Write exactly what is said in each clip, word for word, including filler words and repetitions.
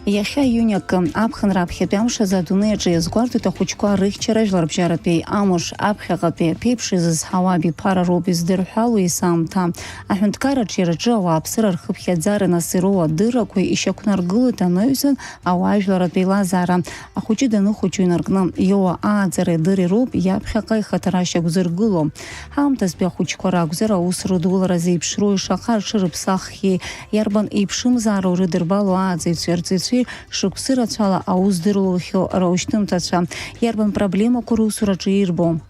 Иахьа иуни акы, аԥхынра аԥхьатәи амш азы адунеи аҿы иазгәарҭоит ахәыҷқәа рыхьчара жәларбжьаратәи амш. Аԥхьаҟатәи аԥеиԥш изызҳауа абиԥара роуп издырҳәало есаамҭа. Аҳәынҭқарраҿы иара аҿы ауааԥсыра рхыԥхьаӡара, нас ироуа адыррақәа ишьақәнаргылоит анаҩсан ауаажәларратә еилазаара. Ахәыҷы даныхәыҷу инаркны иоуа ааӡара идырроуп иаԥхьаҟа ихаҭара шьақәзыргыло. Ҳаамҭазтәи ахәыҷқәа ракәзар, аус рыдулара зеиԥшроу ишаҟа рҽырыԥсаххьеи, иарбан еиԥшымзаароу рыдырбало ааӡаҩцәеи арҵаҩцәеи шықәсы рацәала аус дырлухьоу раушьҭымҭацәа, иарбан проблемақәа русураҿы ирбо.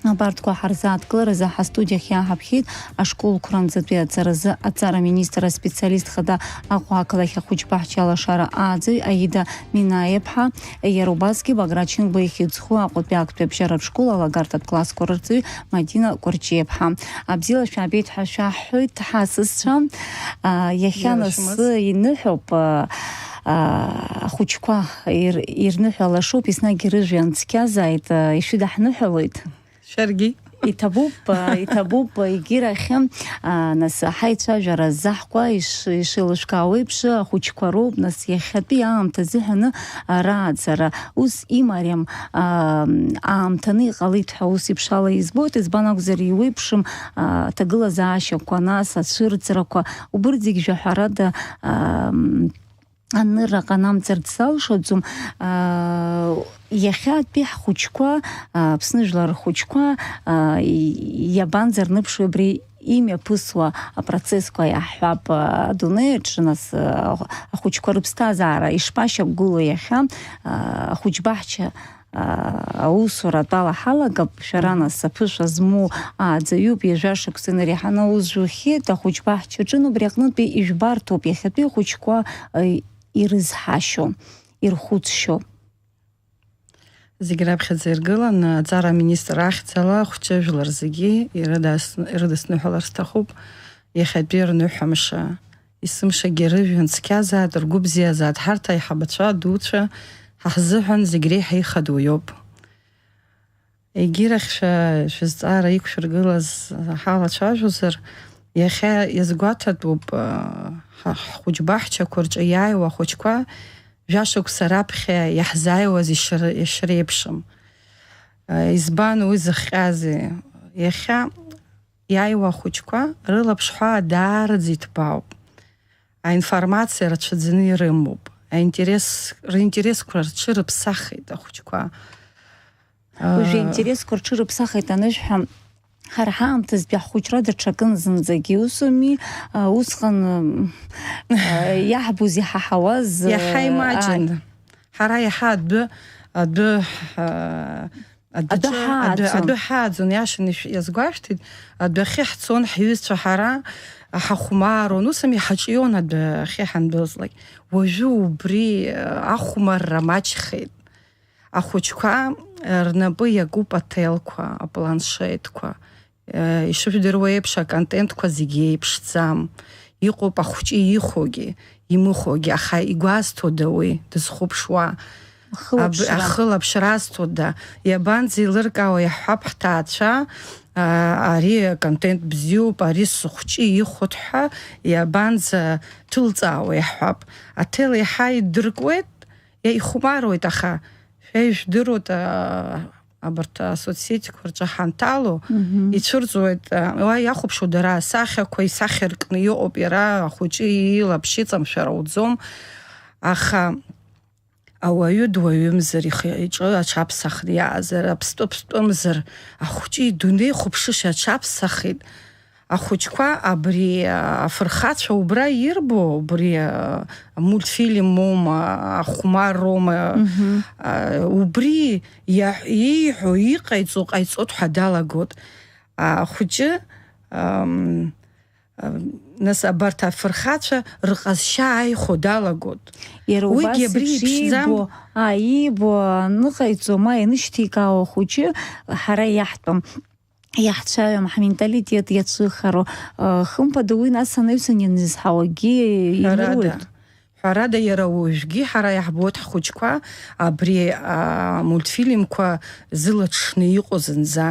Абарҭқәа ҳарзааҭгыларазы ҳастудиахь иааҳаԥхьеит ашколқәа ранӡатәи аҵаразы аҵара министр аспециалист хада Аҟәа ақалақь ахәыҷбаҳча алашара ааӡаҩ Аида Минаиаԥҳа, иара убасгьы Баграт Шьынқәба ихьӡ зху Аҟәатәи актәи абжьаратә школ алагарҭатә классқәа рырҵаҩ Мадина Кәарҷиаԥҳа. Абзиала шәаабеит ҳәа шәаҳҳәоит, ҳасасцәа. А, иахьа Иара нас шәымаз. Иныҳәоуп, а, а, ахәыҷқәа ир-, ирныҳәалашоуп, еснагь рыжәҩан цқьазааит, а, ишәыдаҳныҳәалоит. Шәаргьы. Иҭабуп, а, иҭабуп, егьирахьы, а, нас ҳаицәажәара заҳкәа иш-, ишеилышәкаауа еиԥш, ахәыҷқәа роуп, нас иахьатәи аамҭа азыҳәаны, а, рааӡара ус имариам, а, аамҭаны иҟалеит ҳәа ус еиԥш ала избоит, избан акәзар, иуеиԥшым, а, аҭагылазаашьақәа, нас ацәырҵрақәа, убырҭ зегь жәаҳәарада, а, анырра ҟанамҵарц залшаӡом, аа, иахьатәи ҳхәыҷқәа, аа, Аԥсны жәлар рхәыҷқәа, аа, и-, иабанӡарныԥшуеи абри имҩаԥысуа апроцессқәа, иаҳҳәап, аа, адунеи аҿы, нас, аа, ахәыҷқәа рыԥсҭазаара ишԥашьақәгылоу иахьа, аа, ахәыҷбаҳча аа, аусура атәала ҳалагап, шәара нас аԥышәа змоу ааӡаҩуп, ҩажәа шықәса инареиҳаны аус жәухьеит, ахәыҷбаҳчаҿын, убри аҟнытәи ижәбарҭоуп иахьатәи ахәыҷқәа, э, ирызҳашьо, ирхәыцшьо. Зегь раԥхьаӡа иргыланы, аҵара аминистр ахьӡала ахәҷы жәлар зегьы ирыдас-, ирыдысныҳәалар сҭахуп иахьатәи рныҳәамша. Есымшагьы рыжәҩан цқьазааит, ргәы бзиазааит, ҳарҭ аиҳабацәа дуцәа ҳа ҳзыҳәан зегь реиҳа ихадоу иоуп. Егьирахь шәа-, шәызҵаара иқәшәыргылаз ҳалацәажәозар, иахьа иазгәаҭатәуп, а, ҳа-, ҳхәыҷбаҳчақәа рҿы иааиуа ахәыҷқәа, жәашықәса раԥхьа иаҳзааиуаз ишыр-, ишреиԥшым. А, избан уи зыхҟьазеи? Иахьа иааиуа ахәыҷқәа рылаԥш ҳәаа даараӡа иҭбаауп. Аинформациа рацәаӡаны ирымоуп. Аинтерес, ринтересқәа рҽырыԥсахит ахәыҷқәа. Уажәы Аа. Аинтересқәа рҽырыԥсахит анышәҳәа, ҳара ҳаамҭазтәи ҳхәыҷра даҽакын зынӡагьы усуми, а, усҟан, м, а, иаҳбоз, иҳаҳауаз, Иаҳа а, имаҷын. Ҳара иаҳа адәы, адәы, а, Адәы адәаҿы, адәы, ҳааӡон. Адәы ҳааӡон, иашаны ишә-, иазгәашәҭеит, адәахьы ҳцон ҳҩызцәа ҳара, ҳахәмаруан, ус ами, ҳаҿион адәахьы ҳандәылҵлак. Уажәы убри, э, ахәмарра маҷхеит. Ахәыҷқәа, э, рнапы иакуп аҭелқәа, апланшетқәа. Э, ишыжәдыруа еиԥш, аконтентқәа зегьы еиԥшӡам. Иҟоуп ахәҷы ихәогьы, имыхәогьы, аха игәазҭода уи, дызхәаԥшуа? Ахылаԥшра. Аб-, ахылаԥшра азҭода? Иабанӡа еилыркаауа иаҳҳәап ҳҭаацәа, а, ари аконтент бзиоуп, ари сыхәҷы ихәот ҳәа, иабанӡа ҭылҵаауа иаҳҳәап? Аҭел еиҳа идыркуеит, иа-, ихәмаруеит, аха шәа ижәдыруеит, а, абарҭ асоцсетьқәа рҿы ҳанҭало, Мгм. Ицәырҵуеит, а, уа иахәаԥшуа дара асахьақәа, исахьаркны иҟоуп иара, ахәыҷы илаԥш иҵамшәар ауӡом, аха ауаҩы дуаҩымзар, ихы-, иҿы аҽаԥсахны иаазар, аԥстәы ԥстәымзар, ахәыҷы идунеи хәыԥшышьа аҽаԥсахит. Ахәыҷқәа абри, а, афырхацәа убра ирбо, убри, а, амультфильмоума, ахәмароума, Мгм. А, убри иаҳ-, ииҳәо, иҟаиҵо ҟаиҵот ҳәа далагот. Ахәыҷы, ам, а, нас абарҭ афырхацәа рҟазшьа ааихәо далагот. Иара уигьы убас абри еиԥш иԥшӡам. Иибо, а, иибо аныҟаиҵо, ма ианышьҭикаауа ахәыҷы ҳара иаҳтәым. Иаҳцәаҩам, ҳменталитет иацәыхароу, э, хымԥада уи нас анаҩсан ианизҳауагьы Ҳәарада, имыруеит. Ҳәарада, иара уажәгьы ҳара иаҳбоит ҳхәыҷқәа абри, а, мультфильмқәа зылаҽшны иҟоу зынӡа.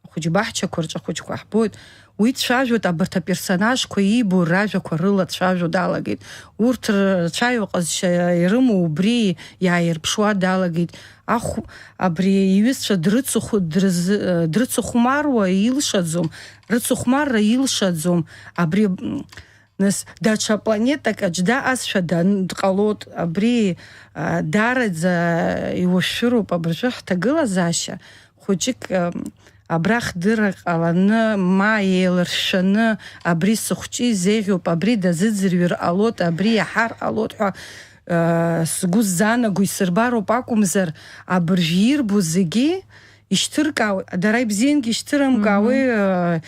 Ахәыҷбаҳчақәа рҿы ахәыҷқәа ҳбоит, Уи дцәажәоит, абарҭ аперсонажқәа иибо ражәақәа рыла дцәажәо далагеит. Урҭ рцәаҩа ҟазшьа ирымоу убри иааирԥшуа далагеит. Ахә-, абри иҩызцәа дрыцыху-, дрызы-, дрыцыхәмаруа илшаӡом, рыцыхәмарра илшаӡом. Абри, м, нас, даҽа планетак аҿ даҟазшәа дан-, дҟалоит. Абри, а, даараӡа иуашәшәыроуп абыржәы ҳҭагылазаашьа. Хәыҷык, ам, абра хдырра ҟаланы, ма еиларшәшәаны, абри сыхәҷы изеиӷьуп, абри дазыӡырҩыр ҟалоит, абри иаҳар ҟалоит ҳәа, а, сгәы сзаанаго исырбароуп акәымзар, абыржә ирбо зегьы ишьҭыркаауеит, дара ибзиангьы ишьҭырымкаауеи, Мгм. а,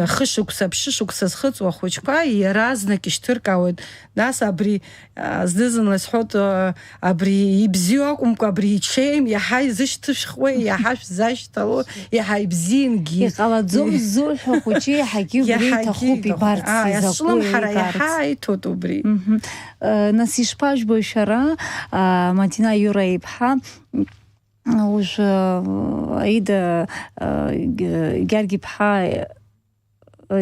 а, хышықәса, ԥшьышықәса зхыҵуа ахәыҷқәа иаразнак ишьҭыркаауеит. Нас абри, а, зны-зынла исҳәоит, а, абри ибзиоу акәымкәа, абри иҽеим, иаҳа изышьҭышәхуеи, иаҳа шәзашьҭало, иаҳа ибзиангьы. Иҟалаӡом ззуҳәо хәыҷы иаҳагьы убри Иаҳагьы иҭахуп иҭахуп. ибарц, Ааи, изакәу асҿлымҳара еилкаарц. Иаҳа аиҭоит убри. Мгм. Э, нас ишԥажәбои шәара, а, Мадина Иура иԥҳа, уажә, а, Аида, а, Г-, Гьаргь-иԥҳа, а,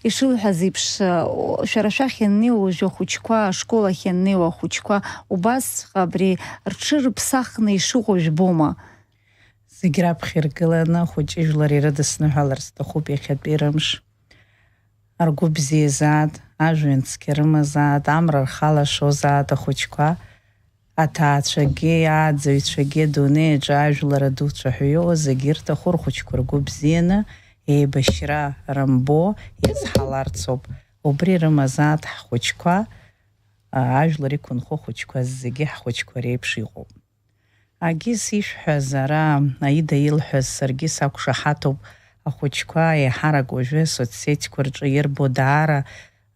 ишылҳәаз еиԥш, а, шәара шәахь ианнеиуа уажәы ахәыҷқәа, ашкол ахь ианнеиуа ахәыҷқәа, убасҵәҟьа абри рҽырыԥсахны ишыҟоу жәбома? Зегь раԥхьа иргыланы ахәыҷы жәлар ирыдысныҳәалар сҭахуп иахьатәи рымш. Ргәы бзиазаат, ажәҩан цқьа рымазаат, амра рхалашозаат ахәыҷқәа, аҭаацәагьы, ааӡаҩцәагьы, адунеи аҿы ажәлар адуцәа ҳәа иҟоу зегьы ирҭаху рхәыҷқәа ргәы бзианы, еибашьра рымбо иазҳаларцоуп. Убри рымазаат ҳхәыҷқәа, а, ажәлар иқәынхо хәыҷқәа зегьы ҳхәыҷқәа реиԥш иҟоуп. Агьыс ишәҳәаз ара, Аида илҳәаз саргьы сақәшаҳаҭуп, ахәыҷқәа еиҳарак уажәы асоцсетьқәа рҿы ирбо даара,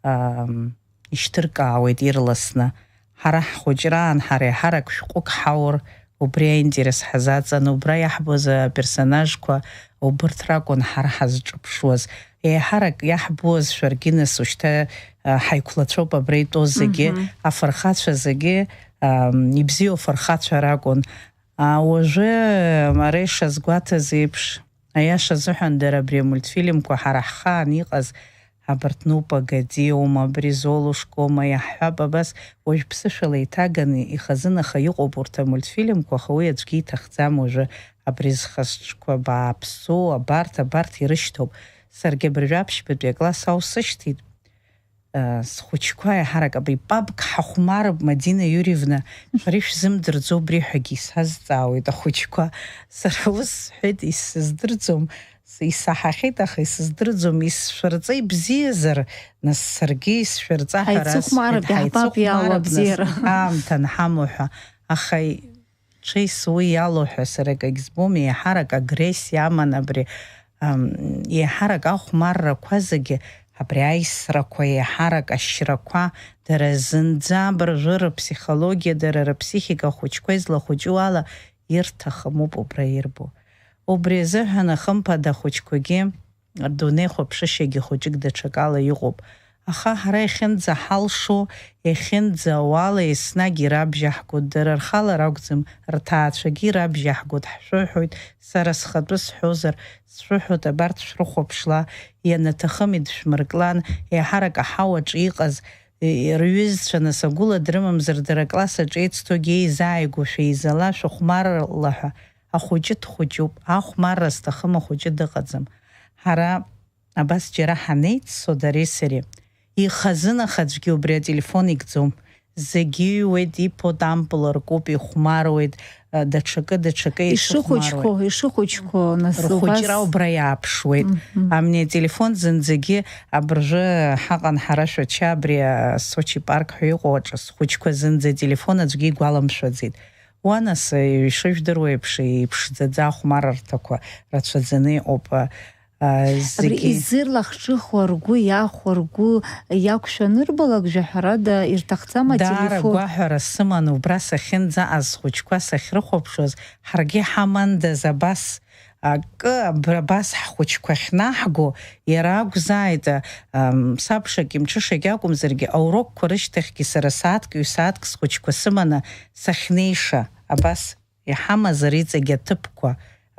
ам, ишьҭыркаауеит ирласны. Ҳара ҳхәыҷраан ҳара еиҳарак шәҟәык ҳаур, убри аинтерес ҳазаҵан, убра иаҳбоз аперсонажқәа убырҭ ракәын ҳара ҳазҿыԥшуаз. Еиҳарак иаҳбуаз шәаргьы нас ушьҭа, а, ҳаиқәлацәоуп абра итәоу зегьы, Мгм. афырхацәа зегьы, ам, ибзиоу афырхацәа ракәын. А, уажәы, ара ишазгәаҭаз еиԥш, аиаша азыҳәан, дара абри амультфильмқәа ҳара ҳхаан иҟаз, абарҭ Нупа Гадиоума, абри Золушкоума, иаҳҳәап, абас уажә ԥсышәала иҭаганы ихазынаха иҟоуп урҭ амультфильмқәа, аха уи аӡәгьы иҭахӡам уажәы, абри зхы-зҿқәа бааԥсу, абарҭ, абарҭ ирышьҭоуп. Саргьы абыржәы аԥшьбатәи акласс аусышьҭит. Э, схәыҷқәа еиҳарак абри папк ҳахәмарып, Мадина Иуриевна, шәара ишәзымдырӡо убри ҳәагьы исазҵаауеит ахәыҷқәа. Сара ус сҳәеит, исыздырӡом, с-, исаҳахьеит, аха исыздырӡом, исшәырҵа ибзиазар, нас саргьы исшәырҵа ҳәа Ҳаицыхәмарып, расҳәеит, иаҳбап иалоу ҳаицыхәмарып, нас абзиара. Аамҭа анҳамоу ҳәа. Аха Ҽеис уи иалоу ҳәа сара акагь збом, еиҳарак агрессиа аман абри, ам, еиҳарак ахәмаррақәа зегьы, абри аисрақәа, еиҳарак ашьрақәа, дара зынӡа абыржәы рыԥсихологиа, дара рыԥсихика ахәыҷқәа излахәыҷу ала ирҭахым ауп убра ирбо. Убри азыҳәан, ахымԥада, ахәыҷқәагьы Адунеи хәаԥшышьагьы хәыҷык даҽакала иҟоуп. Аха ҳара иахьынӡаҳалшо, иахьынӡауала еснагь ирабжьаҳгоит, дара рхала ракәӡам, рҭаацәагьы ирабжьаҳгоит, ҳшәыҳәоит, сара схатәы сҳәозар, сшәыҳәоит, абарҭ шәрыхәаԥшла, ианаҭахым идшәмырклан, еиҳарак аҳауаҿы иҟаз, и-, рҩызцәа нас агәыла дрымамзар, дара акласс аҿы еицҭоугьы еизааигәоушәа еизала, шәыхәмарла ҳәа, ахәыҷы дхәыҷуп, ахәмарра зҭахым ахәыҷы дыҟаӡам. Ҳара Абас џьара ҳанеиццо дареи сареи, ихазынах аӡәгьы убри ателефон икӡом. Зегьы иҩуеит, иԥо тампыл ркуп, ихәмаруеит, а, даҽакы, даҽакы еицыхәмаруеит. Ишыхәыҷқәоу, ишыхәыҷқәоу, нас, убас. Рхәыҷра убра иааԥшуеит. Мгм. Амни ателефон зынӡагьы абыржәы ҳаҟан ҳара Шәача, абри, а, Сочи парк ҳәа иҟоу аҿы схәыҷқәа зынӡа ателефон аӡәгьы игәаламшәаӡеит. Уа, нас, ишыжәдыруа еиԥш, иԥшӡаӡа ахәмаррақәа рацәаӡаны иҟоуп, а, а, Абри зегьы. Изырлахҿыхуа, ргәы иахәо, ргәы иақәшәо анырбалак, жәаҳәарада, ирҭахӡам Даара ателефон. Гәаҳәара сыман убра сахьынӡаҟаз, схәыҷқәа сахьрыхәаԥшуаз, ҳаргьы ҳамандаз абас акы, абра абас ҳхәыҷқәа ахьнаҳго, иара акәзааит, а, ам, сабшагь, мҽышагь акәымзаргьы, аурокқәа рышьҭахьгьы сара сааҭк, ҩ-сааҭк схәыҷқәа сыманы сахьнеиша, абас. Иҳамазар иҵегь аҭыԥқәа,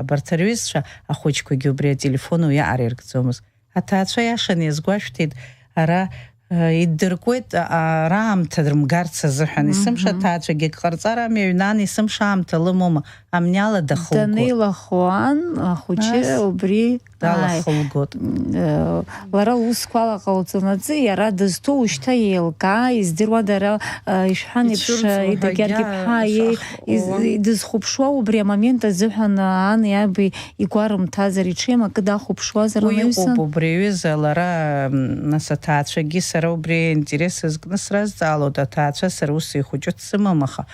абарҭ рҩызцәа ахәыҷқәагьы убри ателефон уиаҟара иркӡомызт. Аҭаацәа иашаны иазгәашәҭеит, ара, э, иддыркуеит, а, раамҭа рымгарц азыҳәан. Есымша Мгм. аҭаацәагьы ак ҟарҵар ами, аҩны ан есымша аамҭа лымоума, амни ала дахылгоит. Данеилахо ан, ахәыҷы Нас убри, ааи, далахылгоит. Э, лара лусқәа ала ҟалҵанаҵы, иара дызҭоу ушьҭа еилкаа, издыруада ара, э, ишәҳәан еиԥш, Ицәырҵуа э, идагьаргь ҳәагьы иԥҳа, иеи, из-, шахуа. Дызхәаԥшуа убри амомент азыҳәан, э, ани аби игәарымҭазар, иҽеим акы дахәаԥшуазар Уи анаҩсан? Иҟоуп убри аҩыза, лара, м, нас аҭаацәагьы сара убри аинтерес зкны сразҵаалоит, аҭаацәа сара ус ихәыҷы дсымам, аха,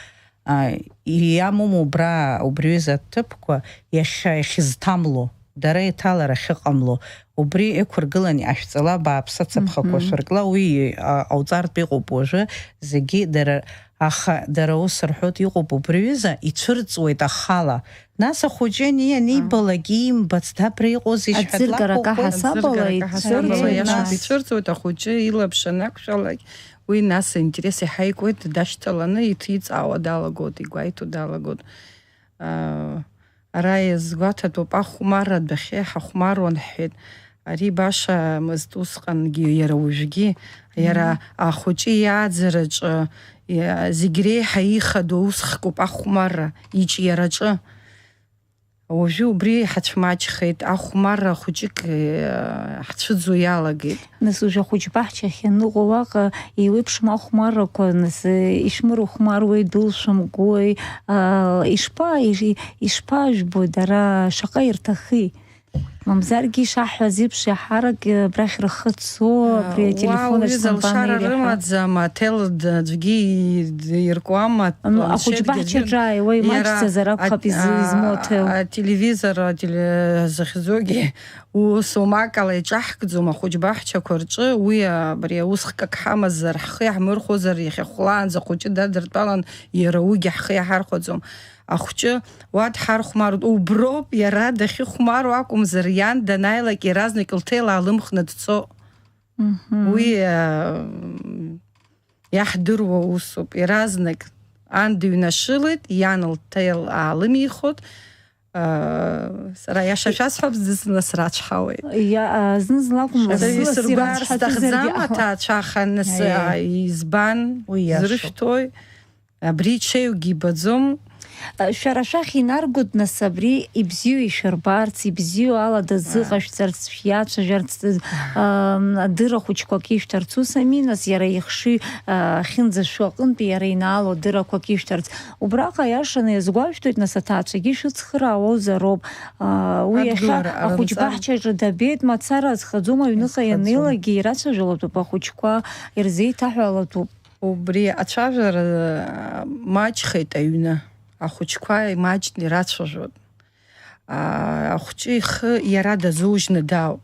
а, иамоума убра, убри аҩыза аҭыԥқәа иахьа, иахьызҭамло, дара иҭалара ахьыҟамло, убри ықәыргылан иашәҵала, бааԥс ацаԥхақәа Мгм. шәыркла, уи, а, ҟауҵартә иҟоуп уажәы, зегьы дара, аха дара ус рҳәоит, иҟоуп убри аҩыза, ицәырҵуеит ахала. Нас ахәыҷы ани-, анибалак иимбац, дабра иҟоузеишь ҳәа Аӡыргарак длақәыӷәӷәоит. Аҳасабала Аӡыргарак аҳасабала ицәырҵуеит, иашоуп, нас. Ицәырҵуеит, ахәыҷы илаԥш анақәшәалак, уи нас аинтерес иҳаикуеит, дашьҭаланы иҭиҵаауа далагоит, игәеиҭо далагоит. Аа, ара иазгәаҭатәуп, ахәмарра адәахьы ҳахәмаруан ҳҳәеит. Ари башамызт усҟангьы, иара уажәгьы, иара Мгм. ахәыҷы иааӡараҿы, иа-, зегь реиҳа ихадоу усхкуп ахәмарра, иҿиараҿы. Уажәы убри ҳацәмаҷхеит, ахәмарра хәыҷык, э, ҳцәыӡуа иалагеит. Нас уажәы ахәыҷбаҳча ахьаныҟоу уаҟа еиуеиԥшым ахәмаррақәа, нас, э, ишәмырхәмаруеи, дәылшәымгои, аа, ишԥа-, иши-, ишԥажәбои дара, шаҟа ирҭахи? Мамзаргьы ишаҳҳәаз еиԥш, иаҳарак, э, абрахь рхы цо, абри Уа ателефон уҩыза, ацәқәампаниа лшара иреиҳа. Рымаӡам, аҭел д-, аӡәгьы и-, д-, иркуам, Ну, апланшетгьы ахәыҷбаҳчаҿы аӡәгьы. Ааиуа Иара имаҷӡазар акәхап а-, из-, а-, измоу аҭел. Ателевизор, ателе-, захьӡугьы ус умакала иҿаҳкӡом, ахәыҷбаҳчақәа рҿы уи абри аус хкык ҳамазар, ҳхы иаҳмырхәозар, иахьа хәлаанӡа ахәыҷы дадыртәалан, иара уигьы ҳхы иаҳархәаӡом. Ахәҷы уа дҳархәмаруеит, уброуп иара дахьыхәмаруа акәымзар, иан данааилак иаразнак лҭел аалымхны дцо. Мгм. Уи, а, иаҳдыруа усуп, иаразнак ан дыҩнашылеит, иан лҭел аалымихуеит. А, сара иаша шәасҳәап, зны-зынла срацәҳауеит. Иа-, а, зны-зынла акәым, Сара лассы-ласс исыргәаар ирацәҳатәызаргьы сҭахӡам ҟалап. Аҭаацәа, аха нас, Аиеи. А, избан? Уи иашоуп. Зрышәҭои? Абри иҽеиугьы ибаӡом. Шәара шәахь инаргоит, нас, абри ибзиоу ишәырбарц, ибзиоу ала дазыҟашәҵарц, шәиацәажәарц, ам, адырра хәыҷқәак ишәҭарц, ус ами, нас, иара ихшыҩ, а, ахьынӡашәо аҟынтәи иара инаало адыррақәак ишәҭарц. Убраҟа, аиашаны иазгәашәҭоит, нас, аҭаацәагьы шәыцхыраауазароуп. А, уи иахьа Адгылара ҟарымҵан. Ахәыҷбаҳчаҿы дабеит, мацара азхаӡом, аҩныҟа Азхаӡом. Ианнеилакгьы ирацәажәалатәуп ахәыҷқәа, ирзеиҭаҳәалатәуп. Убри ацәажәара, а, маҷхеит аҩны. Ахәыҷқәа имаҷны ирацәажәоит. А, ахәҷы ихы иара дазужьны даауп.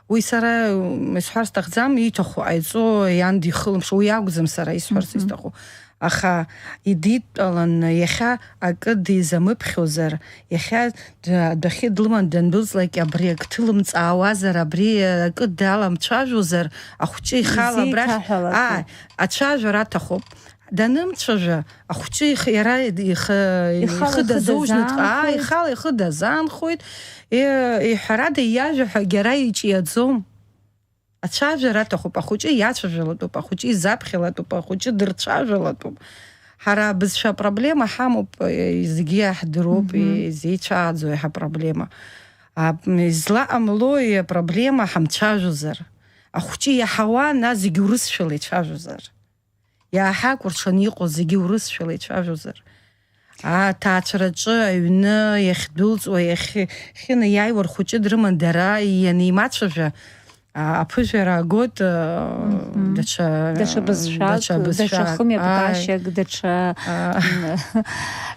Уи сара, м, исҳәар сҭахӡам, ииҭаху ҟаиҵо, иан дихылымԥшо, уи акәӡам сара исҳәарц Мгм. Исҭаху. Аха идидтәалан иахьа акы дизамыԥхьозар, иахьа д-, адәахьы длыман дандәылҵлак, абри ак ҭылымҵаауазар, абри акы даламцәажәозар, ахәҷы ихала абрахь, Изеиҭаҳәалатәуп. Ааи, ацәажәара аҭахуп. Данымцәажәа, ахәҷы ихы, иара ихы, Ихала ихы ихы дазужьны дҟа-, аа, дазаанхоит. Ихала ихы дазаанхоит, е-, иҳәарада, иажәа ҳәагьы ара иҿиаӡом. Ацәажәара аҭахуп, ахәыҷы иацәажәалатәуп, ахәыҷы изаԥхьалатәуп, ахәыҷы дырцәажәалатәуп. Ҳара абызшәа апроблема ҳамоуп, е, зегьы иаҳдыруоуп, Мгм. Изеицәааӡои ҳапроблема. А, м, излаҟамлои апроблема ҳамцәажәозар? Ахәҷы иаҳауа, нас зегьы урысшәала ицәажәозар? Иааҳакәыршаны иҟоу зегьы урысшәала ицәажәозар? Аҭаацәараҿы, аҩны иахьдәылҵуа, иахь-, иахьынаиааиуа рхәыҷы дрыман дара ианимацәажәа, а, аԥыжәара агоит, а, Мгм. даҽа, Даҽа бызшәак, даҽа даҽа бызшәак. Хымҩаԥгашьак, Ааи. Даҽа, А. М,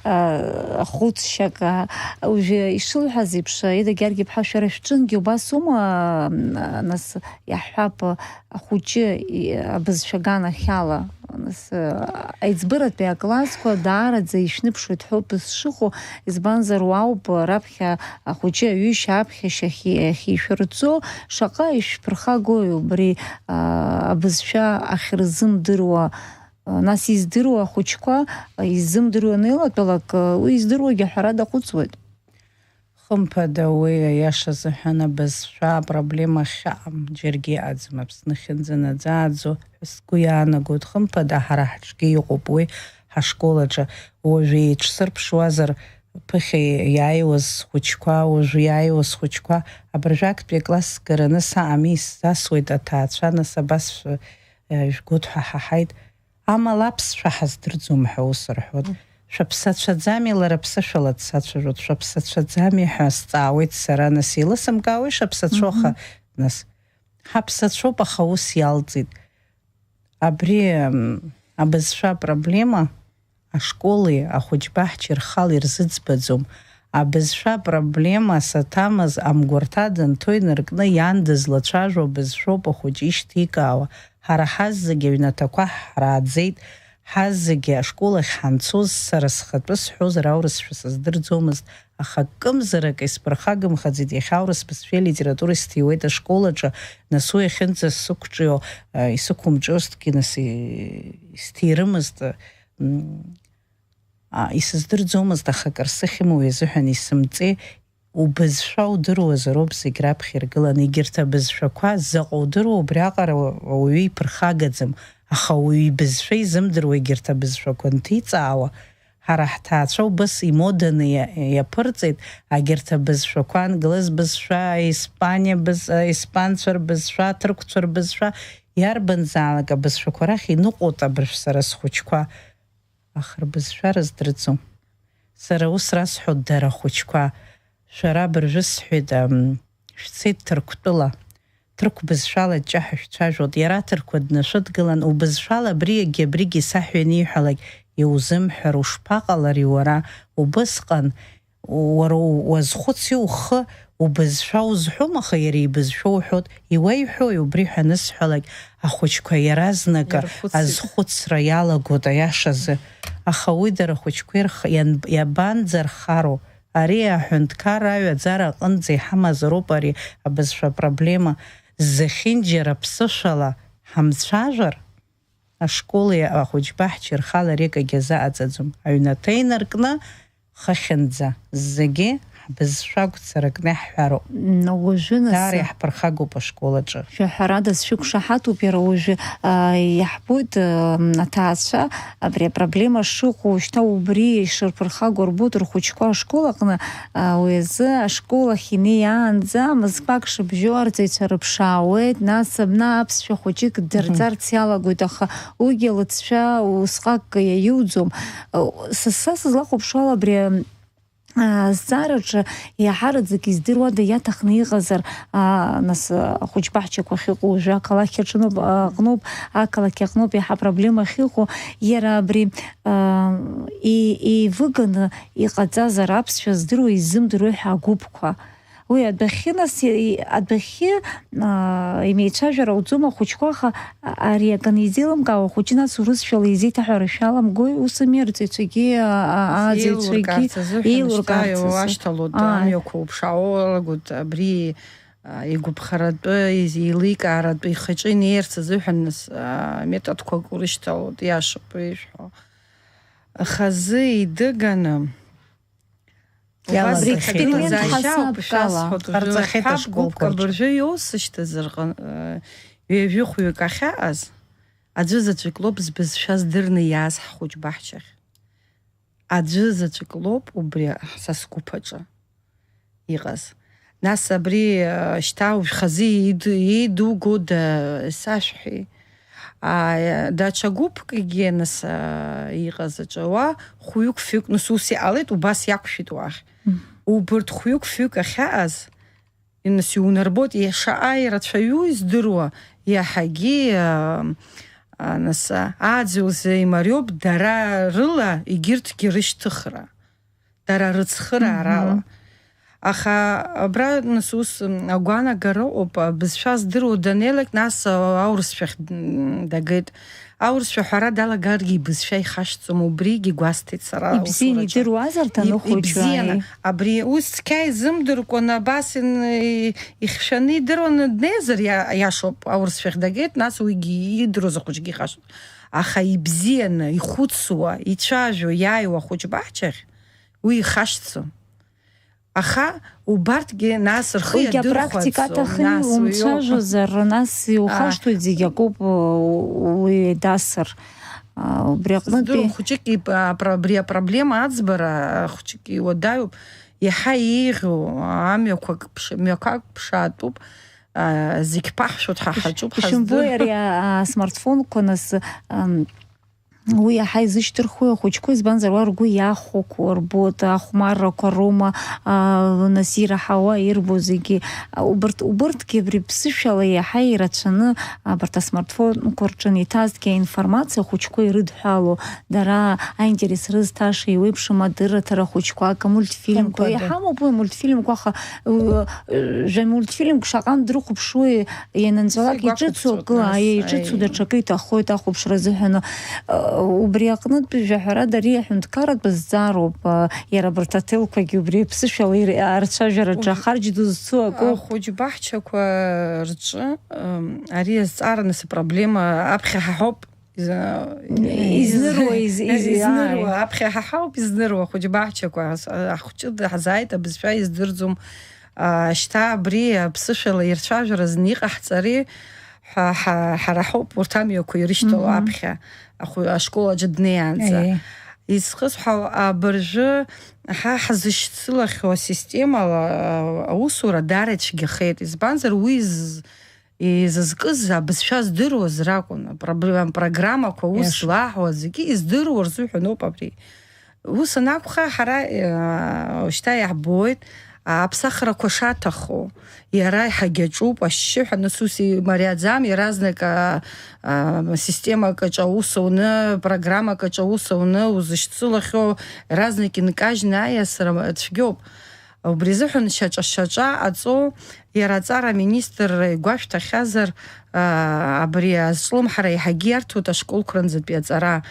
а, хәыцшьак, а, уажәы ишылҳәаз еиԥш, Аида Гьаргь-иԥҳа, шәара шәҿынгьы убас аума, м, нас, иаҳҳәап, ахәыҷы, и-, абызшәа аганахьала, нас, аиҵбыратәи аклассқәа даараӡа ишәныԥшуеит ҳәоуп сшыҟоу, избанзар, уаауп раԥхьа ахәыҷы аҩышьа аԥхьашьахь ахьишәырҵо, шаҟа ишәԥырхагои убри, а, абызшәа ахьырзымдыруа, а, нас издыруа ахәыҷқәа, а, иззымдыруа анеилатәалак, а, уи издыруагьы аҳәара даҟәыҵуеит. Хымԥада, уи аиаша азыҳәан абызшәа апроблема ахьаам џьаргьы ыҟаӡам, Аԥсны ахьынӡанаӡааӡо ҳәа сгәы иаанагоит. Хымԥада, ҳара ҳҿгьы иҟоуп уи ҳашкол аҿы. Уажәы еиҿсырԥшуазар, ԥыхьа иааиуаз схәыҷқәа, уажәы иааиуаз схәыҷқәа, абыржәы актәи акласс гараны саами, исзасуеит аҭаацәа, нас абас шә-, э, жәгоит ҳәа ҳаҳаит. Амала аԥсшәа ҳаздырӡом ҳәа ус рҳәоит. Шәаԥсацәаӡами, лара аԥсышәала дсацәажәоит, шәаԥсацәаӡами ҳәа сҵаауеит сара, нас еилысымкаауеи шаԥсацәоу, аха, нас, ҳаԥсацәоуп, аха ус иалҵит. Абри, м, абызшәа апроблема ашколи ахәыҷбаҳчеи рхала ирзыӡбаӡом. Абызшәа апроблема саҭамыз амгәарҭа данҭо инаркны иан дызлацәажәо абызшәоуп ахәыҷы ишьҭикаауа. Ҳара ҳазегьы аҩнаҭақәа ҳрааӡеит, ҳазегьы ашкол ахь ҳанцоз, сара схатәы сҳәозар, аурысшәа сыздырӡомызт, аха акымзарак исԥырхагамхаӡеит, иахьа аурыс бызшәеи литературеи сҭиуеит ашкол аҿы, нас уи ахьынӡа сықәҿио, э, исықәымҿиозҭгьы, нас и-, исҭирымызт, м, а, исыздырӡомызт, аха акыр сыхьым уи азыҳәан исымҵеи, убызшәа удыруазароуп зегь раԥхьа иргыланы, егьырҭ абызшәақәа заҟа удыруа, убриаҟара ауаҩы иԥырхагаӡам, аха ауаҩы ибызшәа изымдыруа егьырҭ абызшәақәа анҭиҵаауа, ҳара ҳҭаацәа убас имоданы иа-, иаԥырҵеит, агьырҭ абызшәақәа, англыз бызшәа, испания быз-, испанцәа рбызшәа, аҭырқәцәа рбызшәа, иарбанзаалак абызшәақәа рахь иныҟәоит абыржә сара схәыҷқәа. Аха рбызшәа рыздырӡом. Сара ус расҳәоит дара ахәыҷқәа, шәара абыржәы сҳәеит, ам, шәцеит Ҭырқәтәыла, ҭырқә бызшәала ҷҷаҳәа шәцәажәоит, иара аҭырқәа днашәыдгылан, убызшәала абригьы абригьы саҳәа ианиҳәалак, иузымҳәар ушԥаҟалари уара? Убысҟан уара у-, уазхәыци ухы, убызшәа узҳәом, аха иара ибызшәа уҳәоит, иуеиҳәои убри ҳәа анысҳәалак, ахәыҷқәа иаразнакы Ирхәыцит. Азхәыцра иалагоит аиашазы. Аха уи дара ахәыҷқәа ирх-, иан-, иабанӡархароу? Ари аҳәынҭқарра аҩаӡара аҟынӡа иҳамазароуп ари абызшәа апроблема. Зехьынџьара ԥсышәала ҳамцәажәар, ашколи ахәыҷбаҳчеи рхала рекагьы азаҟаҵаӡом. Аҩнаҭа инаркны, хыхьынӡа зегьы ҳбызшәа агәцаракны иаҳҳәароуп. М, уажәы нас Даара иаҳԥырхагоуп ашкол аҿы. Шәаҳәарада, сшәықәшаҳаҭуп, иара уажәы, а, иаҳбоит, а, аҭаацәа, абри апроблема шыҟоу, шьҭа убри ишырԥырхагоу рбоит рхәыҷқәа ашкол аҟны, а, уи азы ашкол ахь инеиаанӡа мызқәак шыбжьоу арҵаҩцәа рыԥшаауеит, нас абна аԥсшәа хәыҷык Мгм. дырҵарц иалагоит, аха уигьы лыҵшәа усҟак иаиуӡом. Са, са сызлахәаԥшуала абри, а, азҵаараҿы иаҳараӡак издыруада иаҭахны иҟазар, а, нас, а, ахәыҷбаҳчақәа ахьыҟоу уажәы ақалақь аҿынуп, а, аҟноуп, ақалақь аҟноуп иаҳа проблема ахьыҟоу, иара абри, а, и-, еивыганы иҟаҵазар аԥсшәа здыруа изымдыруа ҳәа агәыԥқәа. Уи адәахьы, нас, и-, адәахьы, аа, имеицәажәар ауӡом ахәыҷқәа, аха, а-, ари акы анизеилымкаауа ахәыҷы, нас, урысшәала изеиҭаҳәара шәаламгои, ус ами, арҵаҩцәагьы, а-, а-, ааӡаҩцәагьы Еилуркаарц азыҳәан еилуркаарц шьҭа азы. Иаауашьҭалоит, Ааи. Амҩақәа уԥшаауа уалагоит, абри, а, игәаԥхаратәы, из-, еиликааратәы ихаҿы инеирц азыҳәан, нас, а, методқәак урышьҭалоит, иашоуп ишәҳәо. Хазы идыганы, Иалагахьеит. Убас Абри аексперимент ҳәа ҳасабкала. Шәасҳәоит, уажәы Ҟарҵахьеит ҳәа ашколқәа гәыԥк рҿы. Абыржәы иоусышьҭазар ҟан-, э, ҩажәи хәҩык ахьааз, аӡәы заҵәык лоуп збызшәа здырны иааз ҳхәыҷ баҳчахь. Аӡәы заҵәык лоуп убри ҳсас гәыԥ аҿы иҟаз. Нас абри, э, шьҭа уажә хазы иид-, иеидугода, сашәҳәеи? А, даҽа гәыԥкгьы, нас, а, иҟаз аҿы уа хәҩык-фҩык, нас, ус иҟалеит, убас иақәшәеит уахь. Мм. Убырҭ хәҩык-фҩык ахьааз, нас, иунарбоит, иаша ааи рацәаҩу издыруа, иаҳагьы, а, а, нас, а, ааӡаҩ лзы имариоуп дара рыла егьырҭгьы рышьҭыхра. Дара рыцхыраарала. Мгм. Аха абра, нас, ус, м, агәаанагара ыҟоуп, а, бызшәа здыруа данеилак, нас, а, аурысшәахь, м, дагеит. Аурысшәа аҳәара далагаргьы ибызшәа ихашҭӡом, убригьы гәасҭеит сара. Ибзианы аусураҿы. Идыруазар, иб-, даныхәыҷу, ибзианы. Ари? Абри ус цқьа изымдыркәаны, абас ин-, и-, ихьшәаны идыруаны днеизар, иа-, иашоуп, аурысшәахь дагеит, нас уигьы идыруаз ахәыҷгьы ихашҭуп. Аха ибзианы, ихәыцуа, ицәажәо иааиуа ахәыҷ баҳчахь уи ихашҭӡом. Аха убарҭгьы нас рхы Уигьы иадырхәацо, апрактика аҭахын, нас уи иоуп. Умцәажәозар, нас иухашҭуеит, зегь акоуп, у-, уи дасыр. А, убри аҟнытәи Сыздырам, хәыҷык ипа-, апра-, абри апроблема аӡбара, хәыҷык иуадаҩуп, иаҳа еиӷьу амҩақәак ԥш-, мҩақәак ԥшаатәуп, а, зегь ԥаҳшәоит, ҳа ҳаҿуп, ишәымбои ҳаздыр-, ари а, асмартфонқәа нас, ам, уи иаҳа изышьҭырхуеи ахәыҷқәа, избанзар, уа ргәы иахәақәоу рбоит, ахәмаррақәа роума, а, нас ираҳауа, ирбо зегьы. А, убырҭ, убырҭгьы абри ԥсышәала иаҳа ирацәаны, абарҭ асмартфонқәа рҿы иҭазҭгьы аинформациа ахәыҷқәа ирыдҳәалоу, дара аинтерес рызҭаша, еиуеиԥшым адырраҭара ахәыҷқәа, акы мультфильмқәа. Хымԥада. Иҳамоуп уи амультфильмқәа, аха, ы, ы, жәа мультфильмк шаҟантә дрыхәаԥшуеи, ианынҵәалак Зегь иҿыцу акы, уақәыԥҵәоит, нас, аиеи, иҿыцу аи. Даҽакы иҭаххоит ахәаԥшра азыҳәан. Ы, убри аҟнытә, жәаҳәарада, ари аҳәынҭқарратә зҵаароуп, ы, иара абарҭ аҭелқәагьы убри аԥсышәала ир-, арцәажәараҿы Уи ахарџь ду зцу акоуп. Ахәыҷ баҳчақәа рҿы, ым, ари азҵаара, нас, апроблема аԥхьа ҳаҳауп. Иза-, Изныруа, из-, из-, изныруа, ааи. Аԥхьа ҳаҳауп изныруа, хәыҷ баҳчақәа, ас-, ахәҷы даҳзааит, абызшәа издырӡом. А, шьҭа абри аԥсышәала ирцәажәара зны иҟаҳҵари ҳәа, ҳа-, ҳара ҳауп урҭ амҩақәа ирышьҭало Мгм. аԥхьа, ахәы-, ашкол аҿы днеиаанӡа. Еи. Изхысҳәаау, абыржәы ҳа ҳзышьцылахьоу асистемала, а, аусура даара ицәгьахеит. Избанзар, уи з-, изызкыз абызшәа здыруаз ракәын. Апроблем-, программақәа ус Иаша. Злаҳауа зегьы издыруа рзыҳәаноуп абри. Ус анакәха, ҳара, э, шьҭа иаҳбоит, аԥсахрақәа шаҭаху. Иара иҳагьаҿуп, ашьшьыҳәа, нас ус имариаӡам, иаразнак, а, а, системак аҿы аус ауны, программак аҿы аус ауны, узышьцылахьоу, иаразнак инкажьны аиасра цәгьоуп. Убри азыҳәан шьаҿа-шьаҿа аҵоу, иара аҵара аминистр игәашәҭахьазар, аа, абри азҿлымҳара еиҳагьы иарҭоит ашколқәранӡатәи аҵара.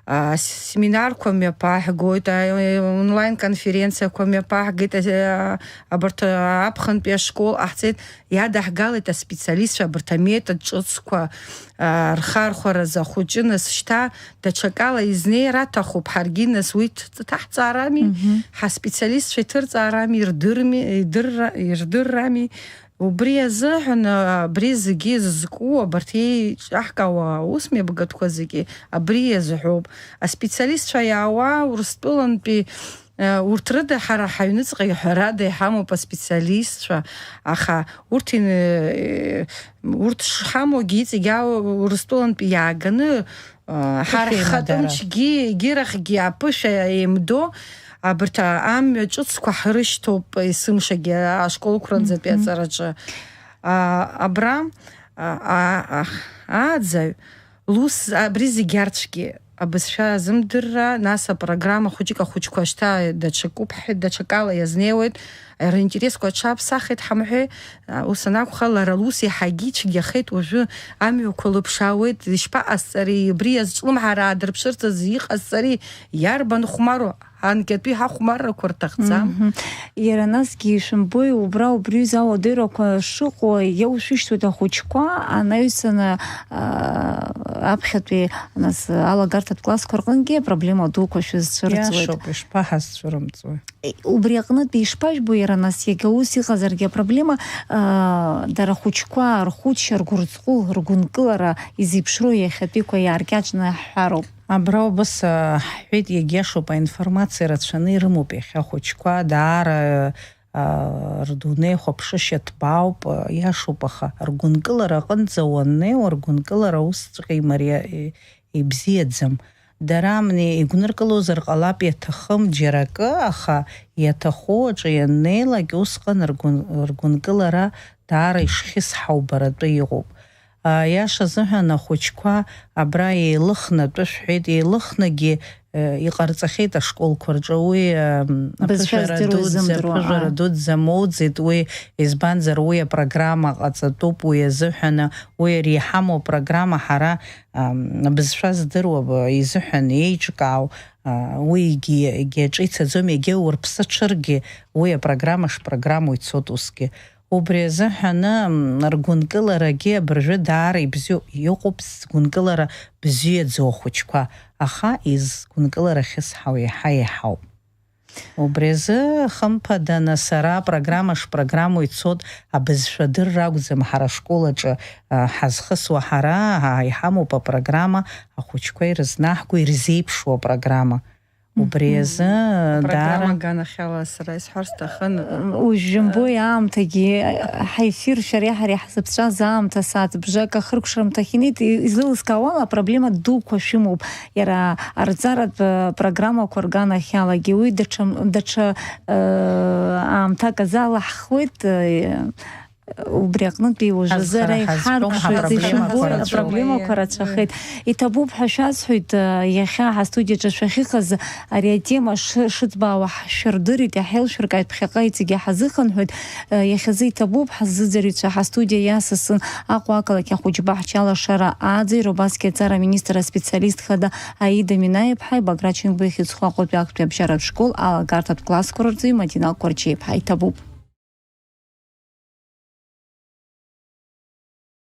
Аа, с-, семинарқәа мҩаԥаҳгоит, аа, онлайн-конференциақәа мҩаԥаҳгеит, аа, абарҭ, аа, аԥхынтәи ашкол ҟаҳҵеит, иадаҳгалеит аспециалистцәа, абарҭ аметод ҿыцқәа, аа, рхархәаразы ахәыҷы, нас шьҭа даҽакала изнеир аҭахуп, ҳаргьы нас уи ҭ-, ҭаҳҵаарами, Мгм. ҳаспециалистцәа иҭырҵаарами, ирдырми, идырра-, ирдыррами. Убри азыҳәан, а, абри зегьы зызку, абарҭ еиҿаҳкаауа аусмҩаԥгатәқәа зегьы абри иазҳәоуп. Аспециалистцәа иаауа Урыстәылантәи, а, урҭ рыда ҳара ҳаҩныҵҟа ҳәарада иҳамоуп аспециалистцәа, аха урҭ ин-, урҭ шҳамоугьы иҵегь ау-, Урыстәылантәи иааганы, а, ҳара Ԥышәа имадара. Ҳхатәымчгьы егьирахьгьы аԥышәа еимдо, абарҭ амҩа ҿыцқәа ҳрышьҭоуп есымшагьы ашколқәранӡатәи Мгм. Аҵараҿы. А, абра, а, а, а, ааӡаҩ, лус абри зегь арцәгьы абызшәа азымдырра, нас апрограмма хәыҷык ахәыҷқәа шьҭа даҽакуп ҳҳәеит, даҽакала иазнеиуеит, ринтересқәа аҽаԥсахит ҳамҳәеи, а, ус анакәха, лара лус иаҳагьы ицәгьахеит, уажәы амҩақәа лыԥшаауеит, ишԥаҟасҵари, абри иазҿлымҳара аадырԥшырц азы иҟасҵари, иарбан хәмару? Анкьатәи ҳахәмаррақәа рҭахӡам. Мгм. Иара насгьы ишәымбои, убра убри ҩыза ауадаҩрақәа шыҟоу, иаушәышьҭуеит ахәыҷқәа, анаҩсаны, аа, аԥхьатәи, нас, алагарҭатә классқәа рҟынгьы апроблема дуқәа шәызцәырҵуеит. Иашоуп, ишԥаҳазцәырымҵуеи? Е, убри аҟнытә ишԥажәбо иара нас, иага ус иҟазаргьы апроблема, аа, дара ахәыҷқәа рхәыҷшьа, ргәырҵҟәыл, ргәынкылара изеиԥшроу иахьатәиқәа иааркьаҿны ҳҳәароуп. Абра убас, а, ҳҳәеит, иагьиашоуп, аинформациа рацәаны ирымоуп иахьа ахәыҷқәа, даара, а, рдунеи хәаԥшышьа ҭбаауп, а, иашоуп, аха ргәынкылара аҟынӡа уаннеиуа, ргәынкылара усҵәҟьа имариа-, и-, ибзиаӡам. Дара амни игәныркылозар ҟалап, иаҭахым џьара акы, аха иаҭаху аҿы ианнеилак, усҟан ргәын-, ргәынкылара даара ишхьысҳау баратәы иҟоуп. Аиаша азыҳәан, ахәыҷқәа абра еилыхны атәы шәҳәеит, еилыхнагьы, э, иҟарҵахьеит ашколқәа рҿы. Уи, э, Бызшәа аԥыжәара здыруа дуӡӡа, изымдыруа, аԥыжәара аа. Дуӡӡа моуӡеит уи, избанзар, уи апрограмма ҟаҵатәуп уи азыҳәан, уи ари иҳамоу апрограмма ҳара, ам, абызшәа здыруа б-, изыҳәан еиҿкаау, а, уигьы, егьи аҿы ицаӡом, егьа урԥсаҽыргьы уи апрограмма шпрограмму ицоит усгьы. Убри азыҳәаны, м, ргәынкыларагьы абыржәы даара ибзиоуп, иҟоуп згәынкылара бзиаӡоу ахәыҷқәа, аха изгәынкылара ахьысҳау еиҳа-еиҳауп. Убри азы, хымԥаданы, сара апрограмма шпрограмму ицоит, абызшәа адырра акәӡам ҳара ашкол аҿы, а, ҳазхысуа ҳара, ҳа иҳамоуп апрограмма, ахәыҷқәа ирызнаҳго, ирзеиԥшуа апрограмма. Убри Мгм. азы, Апрограмма даара аганахьала сара исҳәар сҭахын. Ужәымбои аамҭагьы, ҳаефир шәареи ҳареи ҳзыԥҵәаз аамҭа, сааҭ бжак ахыркәшамҭахь инеит, излеилыскаауала, апроблема дуқәа шәымоуп. Иара арҵаратә, э, программақәа рганахьалагьы уи даҽа, даҽа, э, аамҭак азы алаҳхуеит, э, убри аҟнытәи уажәазы Ҳазхара ара ҳазҿом, иҳаркәшоит, ҳапроблемақәа зышәымбои, рацәоуп. Апроблемақәа рацәахеит. Иҭабуп ҳәа шәасҳәоит, э, иахьа ҳастудиаҿы шәахьыҟаз ари атема шы-, шыӡбаауа ҳшәырдырит, иаҳеилшәыркааит, ԥхьаҟа иҵегьы ҳазыхынҳәит. Э, иахьазы иҭабуп, ҳаззыӡырҩцәа ҳастудиа иасасын Аҟәа ақалақь ахәыҷбаҳча алашара ааӡаҩра, убасгьы аҵара аминистр аспециалист хада Аида Минаиаԥҳаи Баграт Шьынқәба ихьӡ зху Аҟәатәи актәи абжьаратә школ алагарҭатә классқәа рырҵаҩи Мадина Қәарчиаԥҳаи иҭабуп.